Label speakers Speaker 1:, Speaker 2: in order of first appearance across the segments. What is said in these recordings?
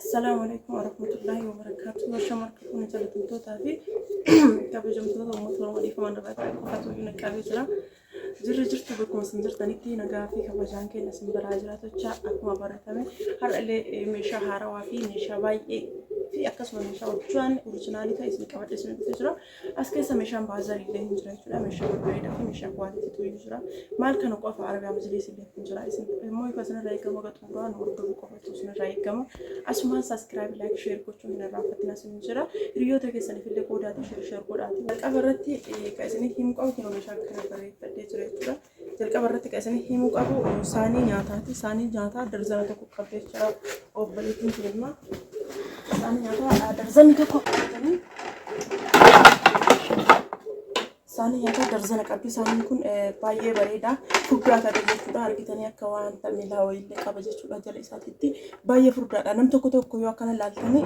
Speaker 1: Assalaamu alaikum warahmatullahi wabarakatuh. Warra marka kun jaalatamtootaa fi kabajamtoota uummata Oromoo dhiifaman irraa ta'e qofatu iyyuu naqqabee jira. Jirri jirtu bakkuma isin jirtanitti nagaa fi kabajaan keenya isin biraa jiraatochaa akkuma baratame har'allee meeshaa haarawaa fi meeshaa baay'ee fi akkasuma meeshaa hojjaan orijinaalii ta'e isin qabadhe isin dhufee jira. As keessa meeshaan baazarii illee hin jira jechuudha. Meeshaa babbareedaa fi meeshaa kwaalitii iyyuu jira. Maal kana qofa Arabiyaa Majliis illee hin jira. Isin immoo ifa isinirraa eegamu haga xumuraa nu hordofuu qofatu isinirraa eegama. Asumaan saskiraayib, laayik, sheer gochuun hin irraanfatina isin jira. Hiriyoota keessaniif illee qoodaatii sheer sheer godhaati. Jalqaba irratti kan isin himuu qabu kunoo meeshaa kana barreeffadhee jira jechuudha. Jalqaba irratti kan isin himuu qabu saanii nyaataati. Saanii nyaataa darzana tokko qabdee jira obboleettiin keenya. Saanii nyaataa darzanni tokko qabdanii saanii nyaataa darzana qabdi. Saaniin kun baay'ee bareeda. Furdaa ta'e jechuudha. Argitanii akka wanta miilaa wayiillee qaba jechuudha jala isaatiitti. Baay'ee furdaadha. Nam tokko tokko yoo akkana ilaaltanii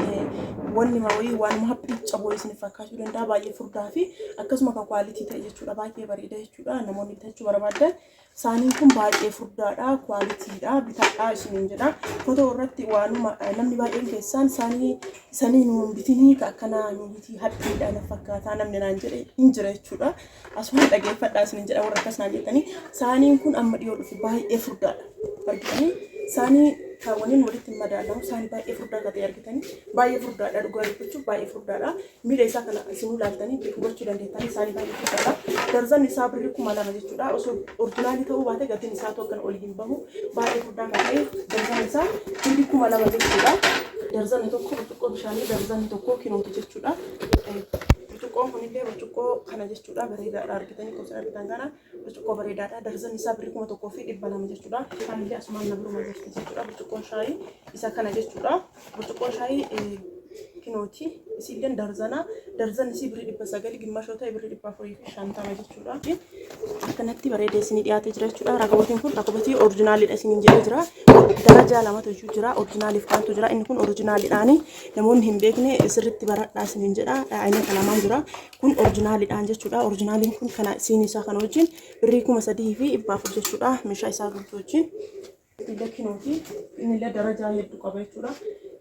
Speaker 1: wanni wayii waanuma haphii caboo isin fakkaachuu danda'a. Baay'ee furdaa fi akkasuma kan kwaalitii ta'e jechuudha. Baay'ee bareeda jechuudha. Namoonni bitachuu barbaadan saaniin kun baay'ee furdaadha, kwaalitiidha, bitadhaa isiniin jedha. Fotoo irratti waanuma namni baay'een keessaan saanii sanii nuun bitinii ka akkanaa nuu bitii haphiidha na fakkaataa namni naan jedhe hin jira jechuudha. Asumaan dhageeffadhaa isiniin jedha warra akkas naan jettanii saaniin kun amma dhiyoo dhufe baay'ee furdaadha. Argitanii saanii kaawwaniin walitti hin madaalamu saanii baay'ee furdaa akka ta'e argitanii baay'ee furdaadha dhugaa dubbachuuf baay'ee furdaadha. Miila isaa kana isinuu laaltanii hubachuu dandeettanii saanii baay'ee furdaadha. Darzanni isaa birrii 2000 jechuudha. Osoo orjinaalii ta'uu baate gatiin isaa akkana oli hin bahu. Baay'ee furdaa kan ta'e darzanni isaa birrii 2000 jechuudha. Darzanni tokko burcuqqoo bishaanii darzanni tokko kinooti jechuudha. Burcuqqoon kunillee burcuqqoo kana jechuudha. Bareedaadha argitanii gosa argitan kana burcuqqoo bareedaadha. Darzanni isaa birrii 1200 jechuudha. Kanillee asumaan na biruma jirti jechuudha. Burcuqqoon shaayii isa kana jechuudha. Burcuqqoon shaayii kinooti. Isiilleen darzana. Darzanni isii birrii 900 gimmaashoo ta'e birrii 450 jechuudha. Akkanatti bareedee isinii dhiyaatee jira jechuudha. Rakabootiin kun rakabotii orijinaaliidha isiniin jedhee jira. Darajaa lamatu iyyuu jira. Orijinaaliif kaantu jira. Inni kun orijinaaliidhaani. Namoonni hin beekne sirriitti baradhaa isiniin jedha. Aynata lamaan jira. Kun orijinaaliidhaan jechuudha. Orijinaaliin kun kana siinii isaa kana wajjin birrii 3400 jechuudha. Meeshaa isaa guutuu wajjin. Illee kinooti. Inni illee darajaa hedduu qaba jechuudha.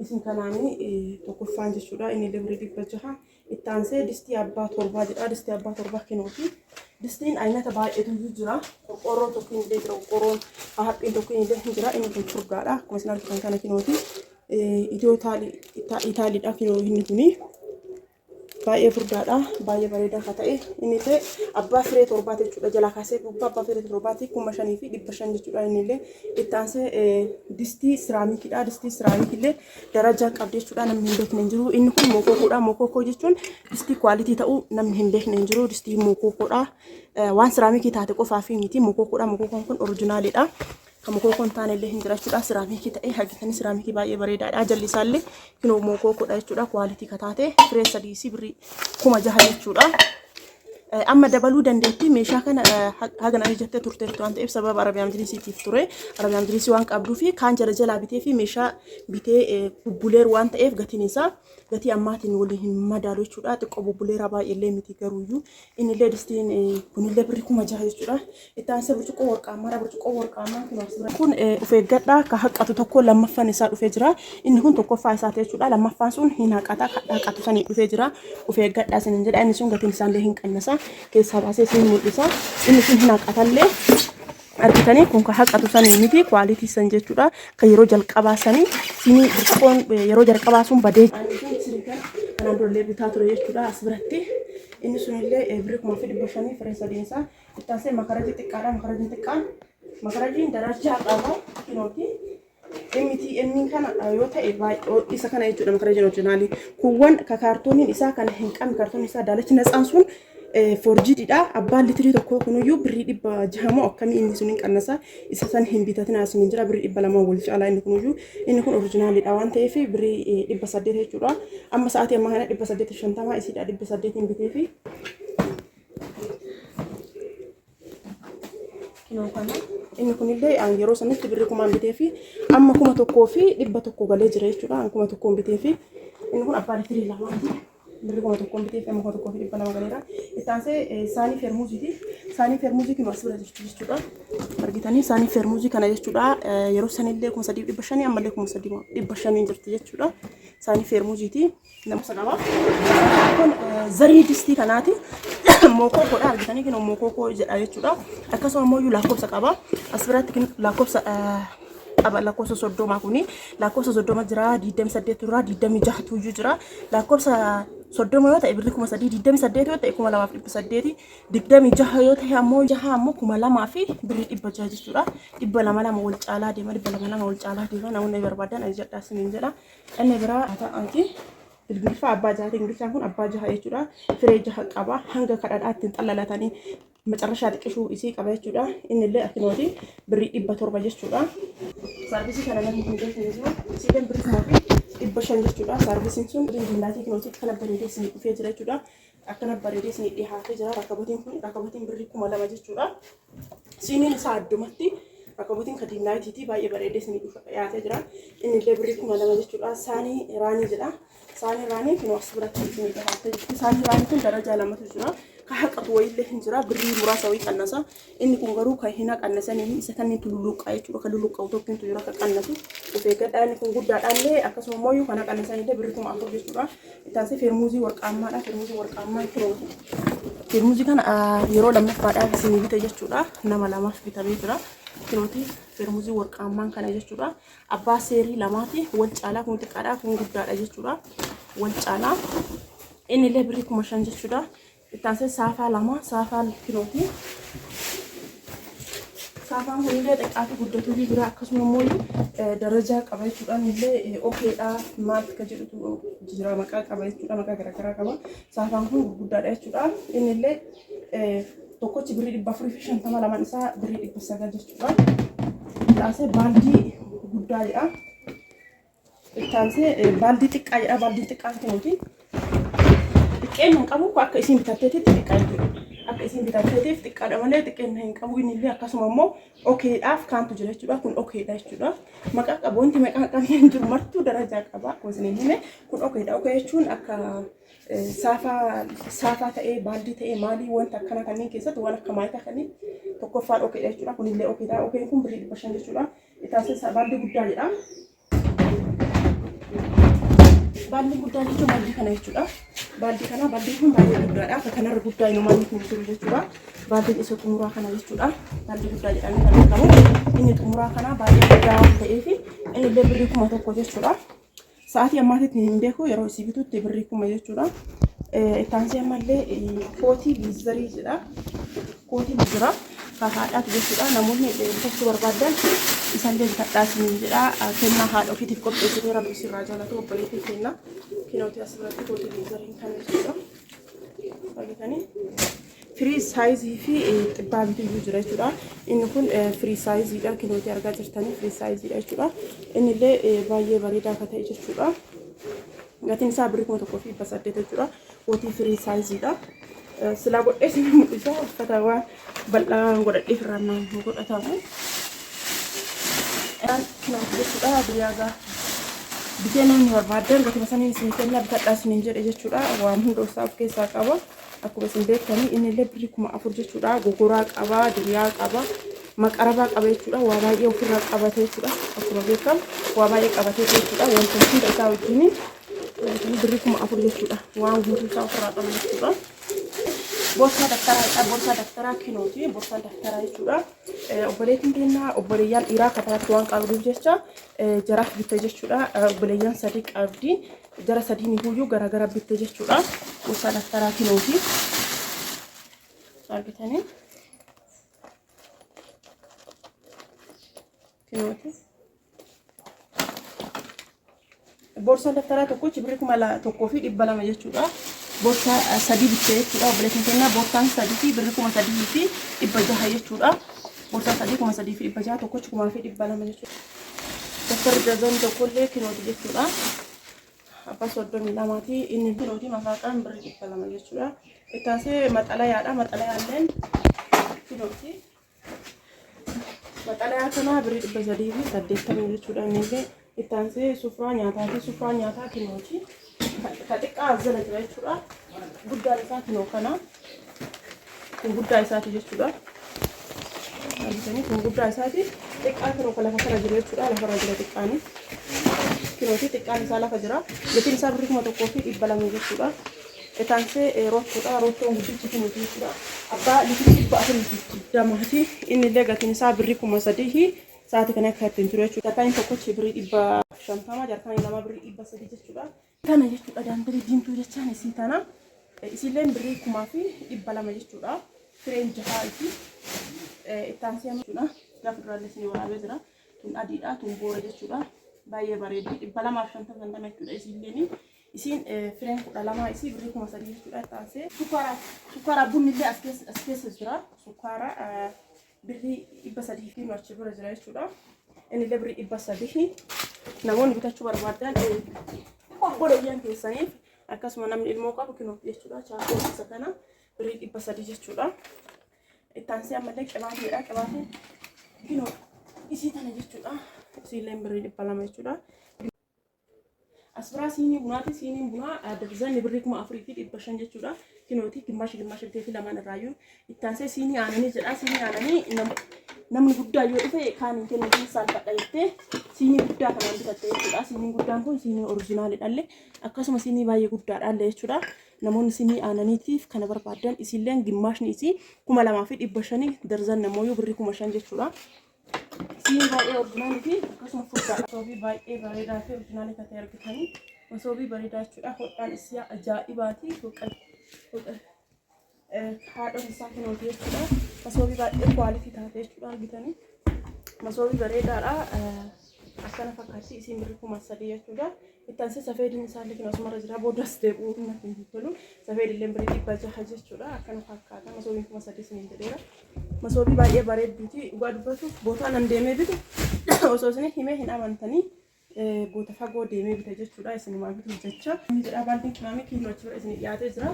Speaker 1: Isin kanaanii tokkoffaan jechuudha. Inni illee birrii 600. Itti aansee distii abbaa torbaa jedha. Distii abbaa torbaa kinooti. Distiin aynata baay'eetu iyyuu jira. Qorqoorroon tokko illee jira. Qorqoorroon haphiin tokko illee hin jira. Inni kun furdaadha. Akkuma isin argitan kana kinooti. Itiyoo Itaaliidha kinoo inni kuni. Baay'ee furdaadha. Baay'ee bareedaa akka ta'e inni illee abbaa firee torbaati jechuudha. Jalaa kaasee gubbaa abbaa firee torbaati 5500 jechuudha inni illee. Itti aansee distii siraamikiidha. Distii siraamikii illee darajaa qabdi jechuudha. Namni hin beekne hin jiru. Inni kun mokokoodha. Mokokoo jechuun distii kwaalitii ta'uu namni hin beekne hin jiru. Distii mokokoodha. Waan siraamikii taate qofaa fi miti mokokoodha. Mokokoon kun orijinaaliidha. Kan mokookoo hin taane illee hin jira jechuudha. Siraamikii ta'ee argitanii siraamikii baay'ee bareedaadha. Jalli isaallee kinoo mokookoodha jechuudha. Kwaalitii kataate firee sadii si birrii 6000 jechuudha. Amma dabaluu dandeetti meeshaa kana haga na jettee turteettu waan ta'eef sababa Arabiyaa Majlisiitiif ture. Arabiyaa Majlisii waan qabduu fi kaan jala jalaa bitee fi meeshaa bitee bubbuleeru waan ta'eef gatiin isaa gatii ammaatiin waliin hin madaalu jechuudha. Xiqqoo bubbuleeraa baay'eellee miti garuuyyuu innillee distiin kunillee birrii 6000 jechuudha. Itti aansee burcuqqoo warqaammaadha. Burcuqqoo warqaammaa kun as bira. Kun of eeggadhaa ka haqatu tokko lammaffaan isaa dhufee jira. Inni kun tokkoffaa isaati jechuudha. Lammaffaan sun hin haqata ka haqatu sanii dhufee jira. Of eeggadhaa isiniin jedha. Inni sun gatiin isaallee hin qannasa. Keessaa baasee isin mul'isa. Inni sun hin haqatallee. Argitanii kun ka haqatu sanii miti kwaalitii san jechuudha. Kan yeroo jalqabaa sanii sinii burcuqqoon yeroo jalqabaa sun badee. Kanaan durallee bitaa ture jechuudha as biratti. Inni sunillee birrii 1500 firee sadiin isaa. Itti aansee makarajii xiqqaadha. Makarajiin xiqqaan makarajiin darajaa qaba kinooti. MTM kana yoo ta'e baay'ee isa kana jechuudha makarajiin orijinaalii. Kuuwwan ka kaartooniin isaa kana hin qabne kaartooniin isaa daalachi natsaan sun foorjiidha. Abbaan litirii tokkoo kunuyyuu birrii 600 moo akkamii inni sun hin qannasa. Isa san hin bitatinaa isin hin jira birrii 200 wal caalaa inni kunuyyuu inni kun orijinaaliidha waan ta'eef birrii 800 jechuudha. Amma sa'aatii ammaa kana 850 isiidha 800 biteefi. Kinoo kana inni kunillee an yeroo sanitti birrii kumaan bitee fi amma 1100 galee jira jechuudha. An 1000 bitee fi inni kun abbaa litirii lamaati. Birri 1000 biteef amma 1200 galeera. Itti aansee saanii feermuuziiti. Saanii feermuuzii kun as bira jirti jechuudha. Argitanii saanii feermuuzii kana jechuudha. Yeroo sanillee 3500 ammallee 3500 jirti jechuudha. Saanii feermuuziiti. Namsa qaba. Kun zarii distii kanaati. Mookookoodha argitanii kun mookookoo jedha jechuudha. Akkasuma immoo lakkoofsa qaba. As biratti lakkoofsa qaba lakkoofsa 30 kuni lakkoofsa 30 jira 28 jira 26 tuyyuu jira lakkoofsa 30 yoo ta'e birri 3000 28 yoo ta'e 2800 26 yoo ta'e ammoo jaha ammoo 2000 fi birri 600 jechuudha. 200 lama wal caalaa deema 200 lama wal caalaa deema namoonni barbaadan ajajadhaa isiniin jedha. Inni biraa ta'anti Ingiliffaa abbaa jahaati. Ingiliffaan kun abbaa jaha jechuudha. Firee jaha qaba. Hanga kadhadhaa ittiin xallalatanii macarrashaa xiqqishuu isii qaba jechuudha. Inni illee akinooti birrii 700 jechuudha. Saarvisii kana namni hin beekne jiru. Isiileen birrii 1500 jechuudha. Saarvisiin sun dillaatii kinootii akkana bareedee isinii dhufee jira jechuudha. Akkana bareedee isinii dhihaatee jira. Rakabotiin kun rakabotiin birrii 2000 jechuudha. Siiniin isaa addumatti rakabotiin kan diimlaayitiiti baay'ee bareedee isinii dhiyaatee jira. Inni illee birrii 2000 jechuudha. Saanii raanii jedha. Saanii raanii kun as biratti isinii dhiyaatee jirti. Saanii raanii kun darajaa lamatu jira. Ka haqatu wayiillee hin jira. Birrii muraasa wayii qannasa. Inni kun garuu kan hin haqannasanii isa kan inni luluqqaa jechuudha. Kan luluqqa'u tokkintu jira kan qannasu. Of eeggadhaa inni kun guddaadhaallee akkasuma immoo kan haqannasanillee birrii 4000 jechuudha. Itti feermuuzii warqaammaadha. Feermuuzii warqaammaa kirooti. Feermuuzii kana yeroo lammaffaadhaaf isinii bite jechuudha. Nama lamaaf bitamee jira. Kirooti feermuuzii warqaammaan kana jechuudha. Abbaa seerii lamaati. Wal caalaa kun xiqqaadha kun guddaadha jechuudha. Wal caalaa. Inni illee birrii 5000 jechuudha. Itti aansee saafaa lama saafaa kilooti. Saafaan kunillee xiqqaa fi guddatu jira akkasuma immoo darajaa qaba jechuudha. Illee okeedha maal akka jedhutu jira maqaa qaba jechuudha maqaa garaagaraa qaba. Saafaan kun gurguddaadha jechuudha. Inni illee tokkochi birrii 450 lamaan isaa birrii 900 jechuudha. Itti aansee baaldii guddaa jedha. Itti aansee baaldii xiqqaa jedha. Baaldii xiqqaan kunuuti. Xiqqeen hin qabu akka isiin bitatteetitti xiqqaa jechuudha. Akka isiin bitatteetiif xiqqaadha malee xiqqeen hin qabu. Inni illee akkasuma immoo okeedhaaf kaantu jira jechuudha. Kun okeedha jechuudha. Maqaa qabu wanti maqaa hin qabne hin jiru martuu darajaa qaba. Akkuma isiniin hime kun okeedha. Okee jechuun akka saafaa saafaa ta'ee baaldii ta'ee maalii wanta akkana kanneen keessatti waan akka maayikaa kanneen tokkoffaan okeedha jechuudha. Kunillee okeedha. Okeen kun birrii 500 jechuudha. Itti aansee baaldii guddaa jedha. Baaldii guddaa jechuun baaldii kana jechuudha. Baaldii kana baaldiin kun baay'ee guddaadha. Akka kanarra guddaa inumaan hin jiru jechuudha. Baaldiin isa xumuraa kana jechuudha. Baaldii guddaa jedhamee kan beekamu. Inni xumuraa kana baay'ee guddaa waan ta'eef inni illee birrii 1000 jechuudha. Sa'aatii ammaatitti hin beeku yeroo isii bitutti birrii 1000 jechuudha. Itti aansee ammallee kootii biizarii jedha. Kootiin jira. Haadhaatu jechuudha. Namoonni bitachuu barbaadan isallee bitadhaa isiniin jedha. Kennaa haadha ofiitiif qopheessitee rabbi sirraa jaalatu obboleettiin kenna. Kinooti as biratti kootii biizariin kana jechuudha. Argitanii? Firii saayizii fi xibbaa bituyyuu jira jechuudha. Inni kun firii saayiziidha. Kinootii argaa jirtanii firii saayiziidha jechuudha. Inni illee baay'ee bareedaa akka ta'e jechuudha. Gatiin isaa birrii 1800 jechuudha. Kootii firii saayiziidha. Silaa godhee isin mul'isa. Uffata waan bal'aa godhadhee firraan naan godhatamu. Kinootii jechuudha. Biyyaa bitee namni barbaadan gatima saniin isin kenna bitadhaa isiniin jedhe jechuudha. Waan hunda isaa of keessaa qaba. Akkuma isin beektanii inni illee birrii 4000 jechuudha. Gogoraa qaba, diriyaa qaba, maqarabaa qaba jechuudha. Waa baay'ee ofirraa qabate jechuudha. Akkuma beekamu waa baay'ee qabate jechuudha. Wanta hunda isaa wajjin birrii 4000 jechuudha. Waan guutuu isaa ofirraa qaba jechuudha. Boorsaa daftaraa boorsaa daftaraa kinooti. Boorsaa daftaraa jechuudha. Obboleettiin keenya obboleeyyan dhiiraa kataatti waan qabduuf jecha jaraaf bitte jechuudha. Obboleeyyan sadii qabdi. Jara sadiin iyyuu garagara bitte jechuudha. Boorsaa daftaraa kinooti. Argitanii? Kinooti. Boorsaan daftaraa tokkochi birrii 1200 jechuudha. Boorsaa sadii bitte jechuudha. Obboleettiin keenya boorsaan sadii fi birrii 3600 jechuudha. Boorsaa sadii 3600 tokkochi 2200 jechuudha. Daftarri dazan tokkollee kinooti jechuudha. Abbaa 32ti inni kinooti mafaaqaan birrii 200 jechuudha. Itti aansee maxalayaadha. Maxalayaalleen kinooti. Maxalayaa kana birrii 380 jechuudha. Inni illee Itti aansee sufraa nyaataati. Sufraa nyaataa kinooti. Ka xiqqaa as jala jira jechuudha. Guddaan isaa kinoo kana. Kun guddaa isaati jechuudha. Argitanii kun guddaa isaati. Xiqqaa kinoo kan lafa kana jiru jechuudha. Lafarra jira xiqqaani. Kinooti xiqqaan isaa lafa jira. Gatiin isaa birrii 1200 jechuudha. Itti aansee roottoodha. Roottoon guddichi kinooti jechuudha. Abbaa liitirii 420ti. Inni illee gatiin isaa birrii 3000 sa'aatii kana akka ittiin ture jechuudha. Jarkaaniin tokkochi birrii 150, jarkaanii lama birrii 300 jechuudha. Tana jechuudha daandirii diimtuu jechaan isii tana. Isiilleen birrii 1200 jechuudha. Fireen jahaa isii. Itti aansee jechuudha. Gaafa duraallee isinii waraabee jira. Tun adiidha, tun boora jechuudha. Baay'ee bareeddi. 250 50 jechuudha isiilleen. Isiin fireen 12 isii birrii 3000 jechuudha. Itti aansee sukkaara sukkaara bunni illee as keessa jira. Sukkaara birrii 300 fi achi bira jira jechuudha. Inni illee birrii 300. Namoonni bitachuu barbaadan obboleeyyan keessaniif akkasuma namni ilmoo qabu kinuuf jechuudha. Chaakoo isa kana birrii 300 jechuudha. Itti aansee ammallee qibaatiidha. Qibaatiin kinoo isii tana jechuudha. Isiillee birrii 200 jechuudha. As biraa siinii bunaati. Siiniin bunaa darzanni birrii 4500 jechuudha. Kinooti gimmaasha gimmaasha biteefi lamaan irraayyuu. Itti aansee siinii aananii jedha. Siinii aananii namni guddaa yoo dhufe kaan hin kennu hin saalfadha jettee siinii guddaa kanaan bitatte jechuudha. Siiniin guddaan kun siinii orijinaalidhallee akkasuma siinii baay'ee guddaadhaallee jechuudha. Namoonni siinii aananiitiif kana barbaadan isiilleen gimmaashni isii 2500 darzan namooyyuu birrii 5000 jechuudha. Siinii baay'ee orjinaalii fi akkasuma furdaadha. Masoobii baay'ee bareedaa fi orjinaalii kan ta'e argitanii. Masoobii bareedaa jechuudha. Hodhaan isaa ajaa'ibaati. Haadhoon isaa kunooti jechuudha. Masoobii baay'ee kwaalitii taate jechuudha argitanii. Masoobii bareedaadha. Akkana fakkaatti isiin birrii 3000 jechuudha. Itti aansee safeediin isaallee kun asumarra jira. Boodas deebi'uu natti hin tolu. Safeedillee birrii 600 jechuudha. Akkana fakkaata. Masoobiin 3000 isiniin jedheera. Masoobii baay'ee bareedduuti. Dhugaa dubbatuuf bootaa nan deemee bitu osoo isin himee hin amantanii boota fagoo deemee bita jechuudha. Isinumaa bituuf jecha. Inni jedhaa baaldiin qimaamii kiiloo achi bira isin dhiyaatee jira.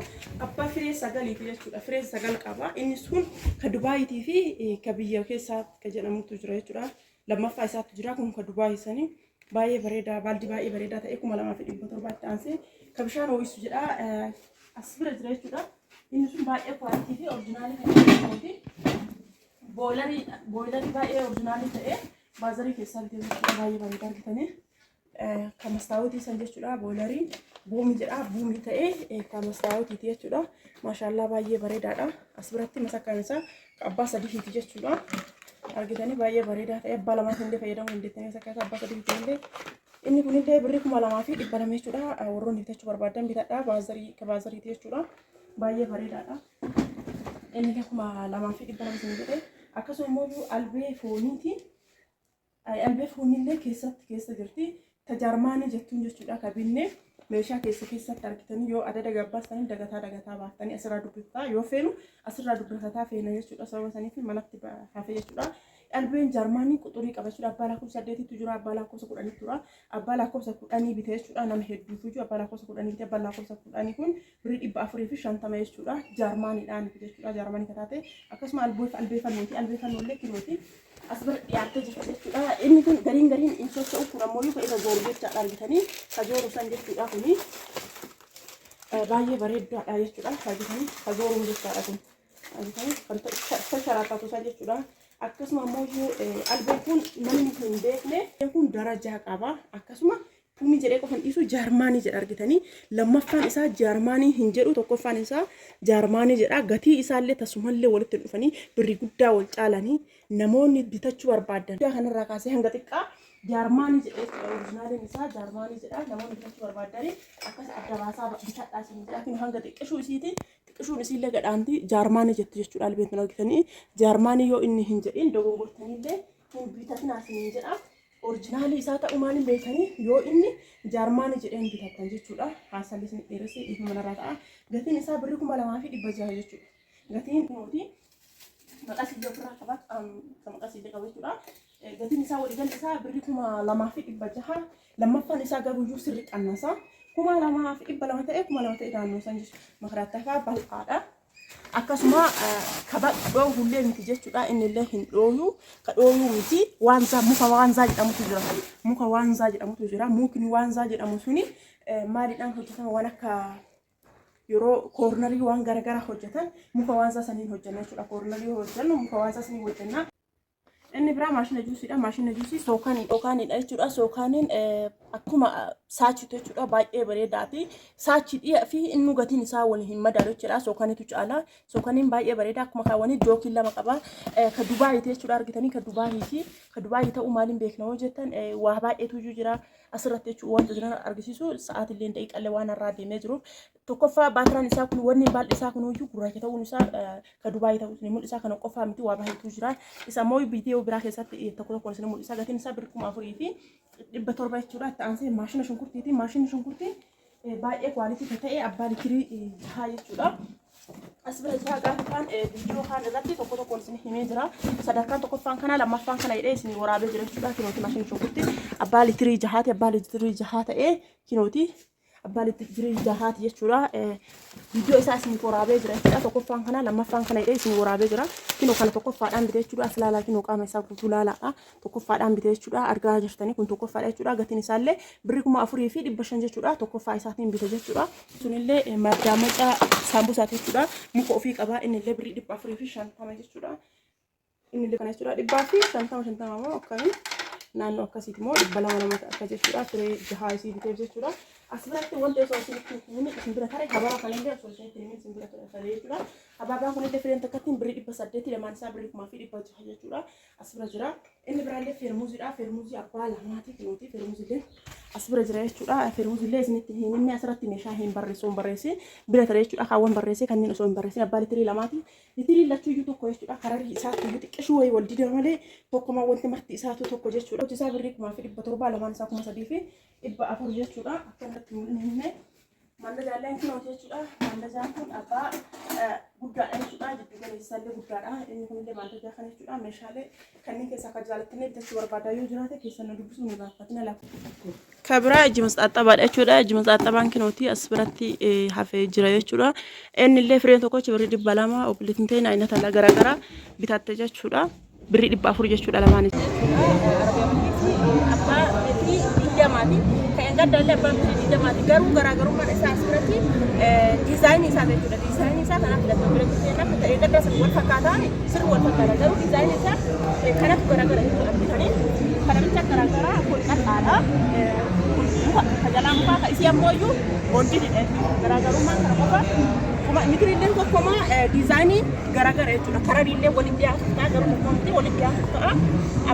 Speaker 1: Abbaa firee sagaliiti jechuudha. Firee sagal qaba. Inni sun ka Dubaayitii fi ka biyya keessaa ka jedhamutu jira jechuudha. Lammaffaa isaatu jira kun ka Dubaayii sanii. Baay'ee bareedaa baaldii baay'ee bareedaa ta'e 2700tti aansee ka bishaan ho'isu jedha as bira jira jechuudha. Inni sun baay'ee kwaalitii fi orjinaalii kan jedhamuuti. Booyilarii booyilarii baay'ee orjinaalii ta'e baazarii keessaa bitee jechuudha baay'ee bareedaa argitanii. Kan mastaawotii san jechuudha booyilariin buumii jedha buumii ta'e kan mastaawotiiti jechuudha. Maashaallaa baay'ee bareedaadha. As biratti masakkaan isaa abbaa sadiiti jechuudha. Argitanii baay'ee bareedaa ta'e abbaa lamaatiin illee fayyadamuu dandeettanii masakkaa isaa abbaa sadiitiin illee. Inni kunillee birrii 2200 jechuudha. Warroonni bitachuu barbaadan bitadhaa baazarii baazariiti jechuudha. Baay'ee bareedaadha. Inni illee 2200 isin jedhe. Akkasuma immoo albee fooniiti. Albee foonillee keessatti keessa jirti. Ta jaarmaanii jettuun jechuudha ka binne meeshaa keessa keessatti argitanii yoo adada gabbaastanii dagataa dagataa baaftanii asirraa dubbiftaa yoo feenu asirraa dubbifataa feena jechuudha sababa saniif manatti hafe jechuudha. Albeen jaarmaanii quxurii qaba jechuudha. Abbaa lakkoofsa saddeetitu jira, abbaa lakkoofsa kudhanitu jira. Abbaa lakkoofsa kudhanii bite jechuudha. Nama hedduutu jiru. Abbaa lakkoofsa kudhanii bite. Abbaa lakkoofsa kudhanii kun birrii 450 jechuudha. Jaarmaaniidhaan jechuudha. Jaarmaanii kataate akkasuma albee fannooti. Albee fannoollee kilooti. As bira dhiyaattee jirti jechuudha. Inni kun gariin gariin hin socho'u kun ammoo kan irra jooru jechaadha argitanii ka jooru san jechuudha kuni baay'ee bareeddaadha jechuudha argitanii ka jooruun jechaadha kun argitanii kan shasharaattatu san jechuudha. Akkasuma ammoo albeen kun namni hin beekne kun darajaa qaba akkasuma Puumii jedhee qofa hin dhiisu jaarmaanii jedha argitanii lammaffaan isaa jaarmaanii hin jedhu tokkoffaan isaa jaarmaanii jedha gatii isaallee tasumallee walitti hin dhufanii birrii guddaa wal caalanii namoonni bitachuu barbaadan guddaa kanarraa kaasee hanga xiqqaa jaarmaanii jedhee jechuudha orijinaaliin isaa jaarmaanii jedha namoonni bitachuu barbaadanii akkas adda baasaa bitadhaa isin jedha kun hanga xiqqishuu isiitiin xiqqishuun isiillee gadhaanti jaarmaanii jettu jechuudha albeen tun argitanii jaarmaanii yoo inni hin jedhin dogongortaniillee hin bitatinaa isiniin jedha. Orijinaalii isaa ta'uu maaliin beektanii yoo inni jaarmaanii jedheen bitattan jechuudha. Haasalli isin dheeressee dhiifama narraa ta'a. Gatiin isaa birrii 2600 jechuudha. Gatiin kunooti maqaa illee ofirraa qaba maqaa illee qaba jechuudha. Gatiin isaa waliigalli isaa birrii 2600 lammaffaan isaa garuu iyyuu sirri qannasa. 2200 ta'e 2000 ta'e naannoo san jechuudha. Makaraatti hafaa bal'aadha. Akkasuma kaba dhoohullee miti jechuudha. Innillee hin dhoohu. Ka dhoohuu miti. Waanzaa muka waanzaa jedhamutu jira. Muka waanzaa jedhamutu jira. Mukni waanzaa jedhamu suni maaliidhaan hojjetama waan akka yeroo koornarii waan garaagaraa hojjetan muka waanzaa saniin hojjenna jechuudha. Koornarii hojjennu muka waanzaa saniin hojjenna. Inni biraa maashina juusiidha. Maashina juusii sookaanii sookaaniidha jechuudha. Sookaaniin akkuma saachitu jechuudha. Baay'ee bareedaati. Saachi fi inni gatiin isaa wal hin madaalu jechuudha. Sookaaniitu caala. Sookaniin baay'ee bareeda. Akkuma kaawwanii jookii lama qaba. Ka Dubaayiiti jechuudha. Argitanii ka Dubaayiiti. Ka Dubaayii ta'uu maaliin beekna yoo jettan waa baay'eetu iyyuu jira. Asirratti jechuudha wanta jiran argisiisu sa'aatillee daqiiqallee waan irraa deemee jiruuf. Tokkoffaa baatiraan isaa kun wanni baalli isaa kun iyyuu gurraacha ta'uun isaa ka Dubaayii ta'uu ni mul'isa. Kana qofaa miti waa baay'eetu jira. Isa immoo viidiyoo biraa keessatti tokko tokkoon isin mul'isa. Gatiin isaa birrii 4700 jechuudha. Itti aansee maashina shunkurtiiti. Maashinni shunkurtii baay'ee quality kan ta'e abbaa litirii 6 jechuudha. As bira jira gaafa kaan viidiyoo kaan irratti tokko tokkoon isin himee jira. Sadarkaan tokkoffaan kana lammaffaan kana jedhee isin waraabee jira jechuudha. Kinooti maashinni shunkurtii abbaa litirii 6ti abbaa litirii 6 ta'ee kinooti abbaa litirii 6ti jechuudha. Viidiyoo isaa isin waraabee jira jechuudha. Tokkoffaan kana lammaffaan kana jedhee isin waraabee jira. Kinoo kana tokkoffaadhaan bitee jechuudha. As laalaa kinoo qaama isaa guutuu laalaadha. Tokkoffaadhaan bitee jechuudha. Argaa jirtanii kun tokkoffaadha jechuudha. Gatiin isaallee birrii 4500 jechuudha. Tokkoffaa isaatiin bite jechuudha. Sunillee maddaamacaa saambusaati jechuudha. Muka ofii qabaa innillee birrii 450 jechuudha. Innillee kana jechuudha. 450 50 moo akkamii naannoo akkasiiti moo 200 nama akka jechuudha. Firee jahaa isii biteef jechuudha. As biratti wanti osoo isinitti hin himin isin bira tare hababa kanallee osoo isinitti hin himin isin bira tare jechuudha. Habaabaan kunillee fireen takkattiin birrii 800 lamaan isaa birrii 1600 jechuudha. As bira jira. Inni biraallee feermuziidha. Feermuzii abbaa lamaati kunuuti. Feermuzillee as bira jira jechuudha. Feermuzillee isinitti hin himne asirratti meeshaa hin barreessu hin barreessin bira tare jechuudha. Kaawwan barreessee kanneen osoo hin barreessin abbaa litirii lamaati. Litiriin lachuuyyuu tokko jechuudha. Kararri isaatti iyyuu xiqqishuu wayii wal dida malee tokkuma wanti marti isaatu tokko jechuudha. Hojii isaa birrii 1700 lamaan isaa 3400 jechuudha. Akkanatti hin himne. Mandajaalleen kunooti jechuudha. Mandajaan kun abbaa guddaadha jechuudha. Jiddu galeessallee guddaadha. Inni kunillee mandajaa kana jechuudha. Meeshaalee kanneen keessaa kan jaalattanee bitachuu barbaadaa yoo jiraate keessan nu dubbisuu nu gaafatina lafa. Ka biraa ijji masxaaxxabaadha jechuudha. Ijji masxaaxxabaan kinooti as biratti hafee jira jechuudha. Inni illee fireen tokkochi birrii 200 obboleettiin ta'in aynata garaagaraa bitatte jechuudha. Birrii 400 jechuudha lamaan. Abbaa meetirii 20ti. Kan gadda illee abbaa meetirii 20ti. Garuu garaagarummaan isaa as biratti diizaayinii isaa jechuudha. Diizaayinii isaa kanaaf filattoo biratti seenaa kan ta'e gadda sun wal fakkaataa sirri wal fakkaata. Garuu diizaayinii isaa kanatu garaagara jechuudha. Argitanii kana bicha garaagaraa kun qal'aadha. Kun muka ka jalaa mukaa ka isii ammoo iyyuu boondididha jechuudha. Garaagarummaan kana qofa mitiriilleen tokkoma diizaayinii garaagara jechuudha. Karariillee waliin dhiyaatu ta'a garuu tokko miti waliin dhiyaatu ta'a.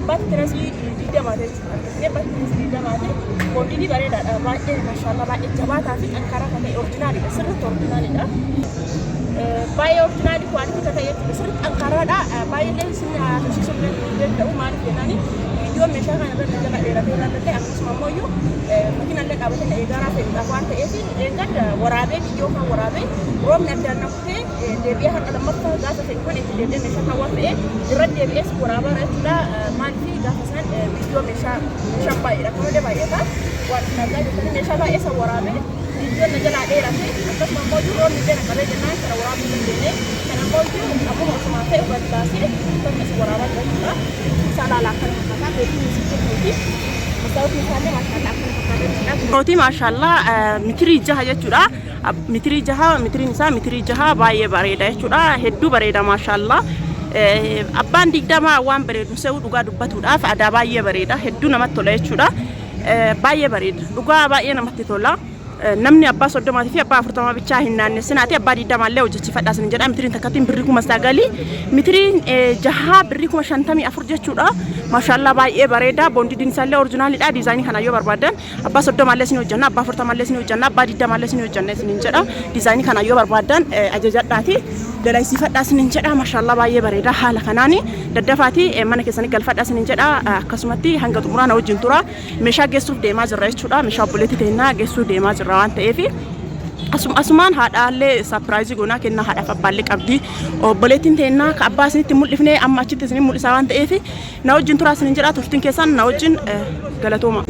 Speaker 1: Abbaatti tirasii 20 jechuudha. Argatee abbaatti tirasii 20 boondidii bareedaadha. Baay'ee mashaallaa baay'ee jabaataa fi xankaaraa kan ta'e orjinaalidha. Sirriitti orjinaalidha. Baay'ee orjinaalii kwaalitii kan ta'e jechuudha. Sirriitti xankaaraadha. Baay'ee illee isin haasofsiisuu illee hin danda'u maaliif jennaani viidiyoon meeshaa kana irra jala dheeratee irra illee akkasuma immoo iyyuu makiina illee dhaabatee na eegaaraa fe'uudhaaf waan ta'eef eeggadda waraabee viidiyoo kan waraabee roobni addaan na kutee deebi'ee har'a lammaffaa gaafa fe'u kan itti deebi'ee meeshaa kan waan fe'ee irra deebi'ees waraabaa jechuudha. Maaliif gaafa isaan viidiyoo meeshaa meeshaan baay'eedha akka malee baay'ata waan isin argaa jirtanii meeshaa baay'ee san waraabee viidiyoon na jalaa dheerate akkasuma immoo iyyuu roobni illee na qabee jennaan kana waraabuu hin dandeenye kana immoo iyyuu ammuma osumaan fe'u gadi baasee akkasuma isin waraabaa jira jechuudha. Isaa laalaa akkana fakkaataa beekumsi isin kennuuti. Mastaawotni isaallee maashaallaa akkana fakkaata jechuudha. Nootii maashaallaa mitirii 6 jechuudha. Mitirii 6 mitiriin isaa mitirii 6 baay'ee bareeda jechuudha. Hedduu bareeda maashaallaa. Abbaan 20 waan bareedu se'u dhugaa dubbatuudhaaf adaa baay'ee bareeda. Hedduu namatti tola jechuudha. Baay'ee bareeda. Dhugaa baay'ee namatti tola. Namni abbaa 30 fi abbaa 40 bichaa hin naannessinaati abbaa 20 illee hojjechiifadhaa isin jedha. Mitiriin takkattiin birrii 9000 mitiriin jahaa birrii 54,000 jechuudha. Maashaallaa baay'ee bareeda. Boondidiin isaallee orjinaalidha. Diizaayinii kana yoo barbaadan abbaa 30 illee isin hojjenna, abbaa 40 illee isin hojjenna, abbaa 20 illee isin hojjenna isin jedha. Diizaayinii kana yoo barbaadan ajajadhaati. Dalaysiifadhaa isin jedha. Maashaallaa baay'ee bareeda. Haala kanaani daddafaati mana keessanii galfadhaa isin jedha. Akkasumatti hanga xumuraa na wajjin tura. Meeshaa geessuuf deemaa jirra jechuudha. Meeshaa obboleettii teennaa geessuu deemaa jirra waan ta'eef. Asumaan haadhaallee sapiraayizii goonaa kennaa haadhaaf abbaallee qabdi. Obboleettiin teennaa ka abbaa isinitti mul'ifne amma achitti isin mul'isaa waan ta'eef na wajjin turaa isinin jedha turtiin keessan na wajjin galatooma.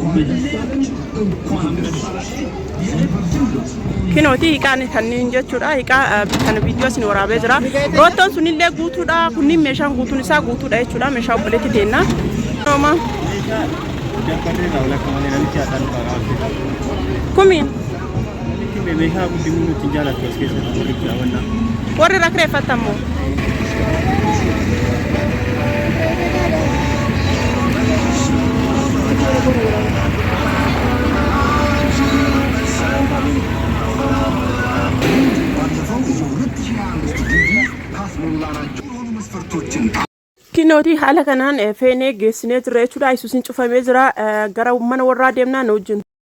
Speaker 1: Kinooti hiiqaan kanneen jechuudha. Hiiqaa kan viidiyoo isin waraabee jira. Roottoon sunillee guutuudha. Kunniin meeshaan guutuun isaa guutuudha jechuudha. Meeshaa obboleetti teenna. Nooma. Kumiin.
Speaker 2: Meeshaa guddinuu nuti hin jaallattu as keessatti warri daawwannaa.
Speaker 1: Warri rakreeffatammoo. Kinooti haala kanaan feenee geessinee jirra jechuudha. Isuusiin cufamee jira. Gara mana warraa deemnaa nu wajjin.